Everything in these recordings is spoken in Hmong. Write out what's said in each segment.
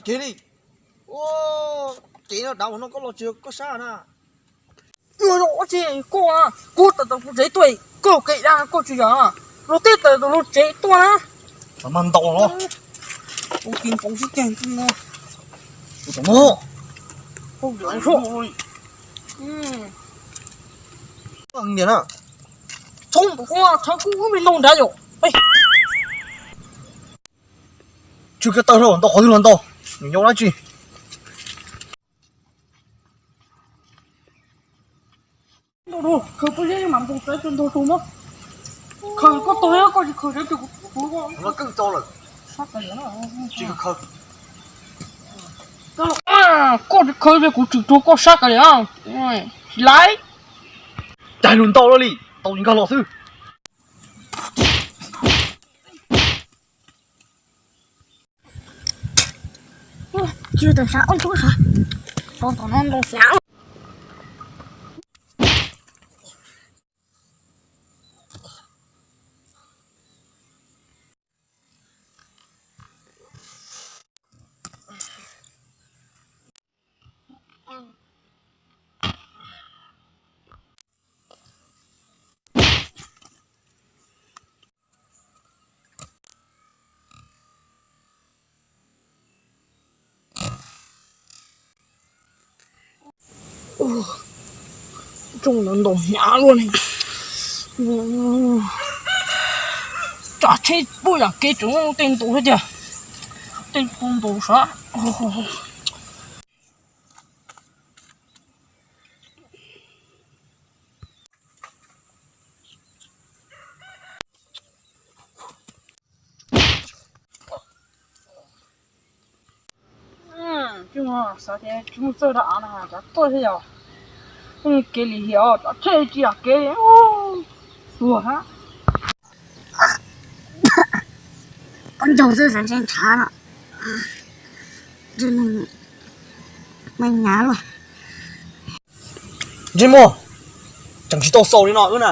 Ces li, ces no dav no koj los tsis yog koj sab na. Ua tsi koj, kuv tawm tau kuv tsev tuaj, koj kev dag koj tsis yog, luag tej tawm tau luag tsev tuaj na. Mas ntaus los. Ua kev npaum sib ceg no. Txhob ntau nrad yom. Tsw kiag taw rau ntau qhov twg los ntau, nws nyob dab tsi. Khaws pob zeb mas npau taws tus ntog tus mog. Khaws koj tau thiab, koj tsis khaws tus kuv kuv koj. Koj tsis khaws ces kuv tsis tuag koj sab kav liam. Tsis laiv. Cas lus ntau lawm li, tau li nkag los xwb. Tsis tau sav ob ntsuab sav, tau tom no ntau xyav. Tsooj ntau ntau hnyav luaj ne. Tsam tsheb pub yam kev tseem tej ntau thiab tiag. Tej ntau ntau sav. Tsis muaj xav tias tsis muaj txawj rau av no cov tuaj thiab yog. Kev lim hiam cov tsheb tsis yog kev li. Tuag hab. Koj ncaug xwb xav ntshe ntshav no. Ntses muag, ntses muag, ntses muag, ntses muag, tseem tsis tau xaus li no wb na.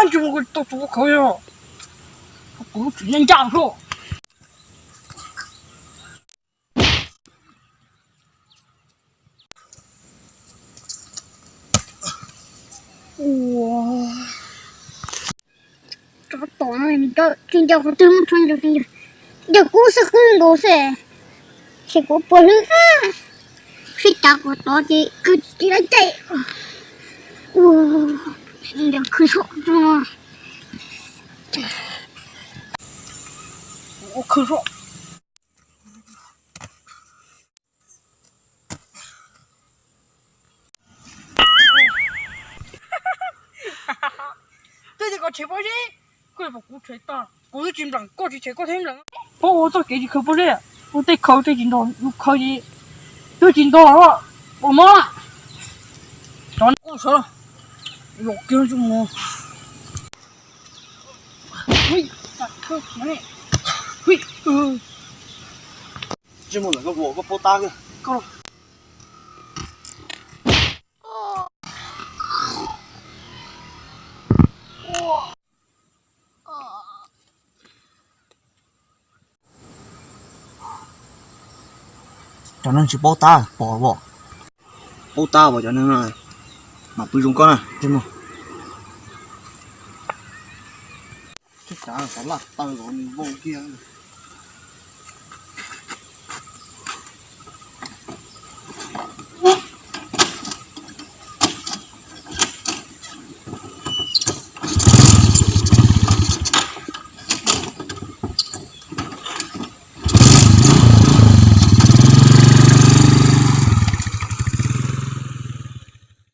Ntses muag, kuv tau tus khawv yog kuv tsis nyob ncaj xwb. Tsov tom no tsis nco qhov twg muaj tsov nco, nco kuv xwb qwb nkaus xwb. Ces kuv puas hlwb, sib cav qhov tod ces kuv tsis tau caij. Ua, khwv soj no, khwv soj. Twb tias kom tshem pob zeb, koj pom kuv tshem tag, kuv twb tsis nplees, koj tsis tshem koj thiaj nplees. Pab ua txoj kev tsis khaws pob zeb, ua tej khaws tej tsis ntog, yus khaws ces twb tsis ntog, pom mob. Cov kuj sawv los, los kiag tsis mus. Tsis mus lawm, koj paub tab koj. Cov neeg tsis paub tab pom os. Paub tab pom cov neeg no, mam pw zoo koj na, tsis mus. Tsis kav xav laj taw los nws vau kiag.